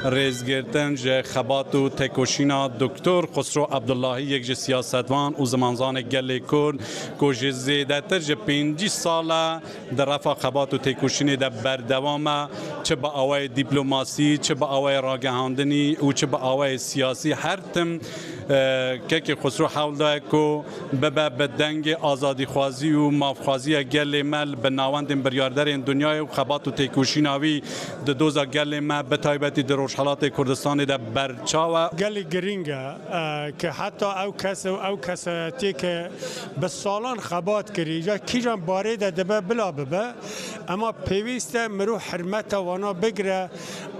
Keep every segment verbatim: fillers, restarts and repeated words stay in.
Rêzgirtin ji xebat û têkoşîna Doktor Xusro Abdullahî, yek ji siyasetvan û zimanzanê gelê Kurd, ku ji zêdetir ji pêncî sal e di refa xebat û têkoşînê de berdewam e, çi bi awayê dîplomasî, çi bi awayê ragihandinî û çi bi awayê siyasî, her tim, e, kekê Xusro hewl daye ku bibe bi dengê azadîxwazî û mafxwaziya gelê me li bi navendên biryarderên dinyayê û xebat û têkoşîna wî di doza gelê me, bi taybetî di Rojhelatê Kurdistanê de berçaw e. Gelek girîng e, e, ke heta ew kes û ew kesetê ke bi salan xebat kirî, îca kîjan barê de dibe bila bibe, ema pêwîst e mirov hirmeta wana bigire,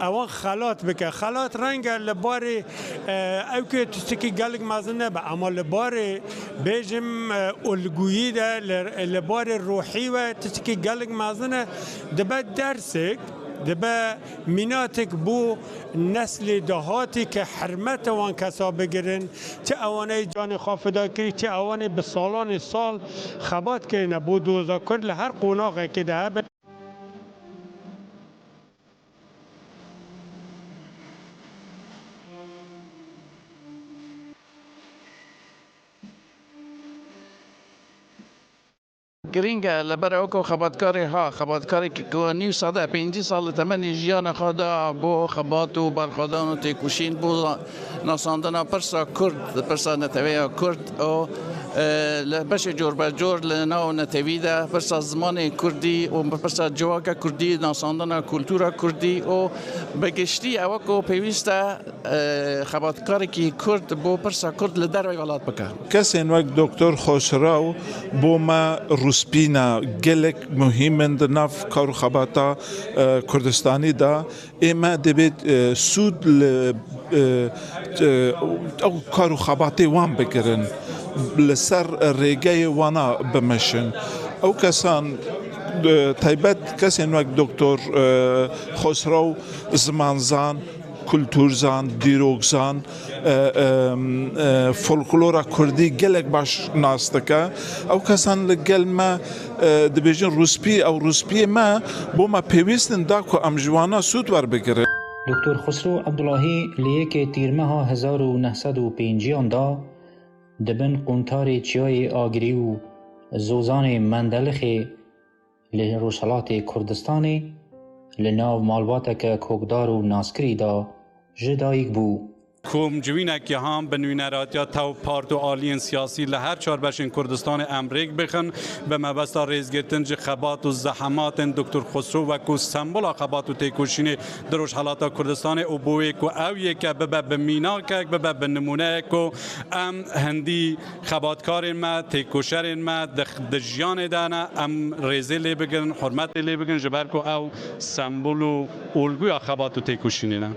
ewan xelat bike. Xelat reng e li barê, e, ew ke tiştekî gelek mezin nebe, ema li barê bêjim, e, ulguyî de, li, li barê ruhî ve tiştekî gelek mezin e, dibe dersek, dibe mînatek bo neslê dahatî ke hirmeta wan kesa bigirin, çi ewaneyê canê xwe fida kirî, çi ewanê bi salanê sal xebat kirine bo doza Kurd li her qonaxekê de hebin. Girîng e, li ber ew ku xebatkarê ha, xebatkarekî ku nîv sed e, pêncî sal li temenê jiyana xwe da bo xebat û berxwedan û têkoşîn, bo nasandina pirsa Kurd, pirsa neteweya Kurd û, e, li beşê corbecor li nav netewî de pirsa zimanê Kurdî û pirsa civaka Kurdî, nasandina kultura Kurdî û bi giştî ew ku pêwîst e, e, xebatkarekî Kurd bo pirsa Kurd li derveyî welat bike. Kesên wek Doktor Xosrew bo me rûspî ne, gelek muhîm in di nav kar û xebata, e, Kurdistanî de. Ê me divê, e, sûd li, e, e, ew kar û xebatê wan bigirin, li ser rêgeyê wana bimeşin. Ew kesan, e, taybet kesên wek Doktor, e, Xosrew, zimanzan, kulturzan, dîrokzan, e, e, e, folklora Kurdî gelek baş nas dike. Ew kesan li gel me, e, dibêjin rûspî, ew rûspiyê me bo me pêwîst in da ku em ji wana sûd werbigirin. Doktor Xusro Ebdulahî li yekê Tîrmeha hezar û neh sed û pênciyan da di bin quntarê Çiyayê Agirî û Zozanê Mendelixê li Rojhelatê Kurdistanê li nav malbateke kokdar û naskirî de ji dayik bû. Komcivînekî han bi nûneratiya tev part û aliyên siyasî li her çar beşên Kurdistanê em rêk bixin, bi mebesta rêzgirtin ji xebat û zehematên Doktor Xusro wekû sembola xebat û têkoşînê di Rojhelata Kurdistanê û bo wê ku ew yeke bibe bi mînakek, bibe bi nimûneyek ku em hindî xebatkarên me, têkoşerên me di, di jiyanê de ne, em rêzê lê bigirin, hurmetê lê bigirin, ji ber ku ew sembol û olguya xebat û têkoşînê ne.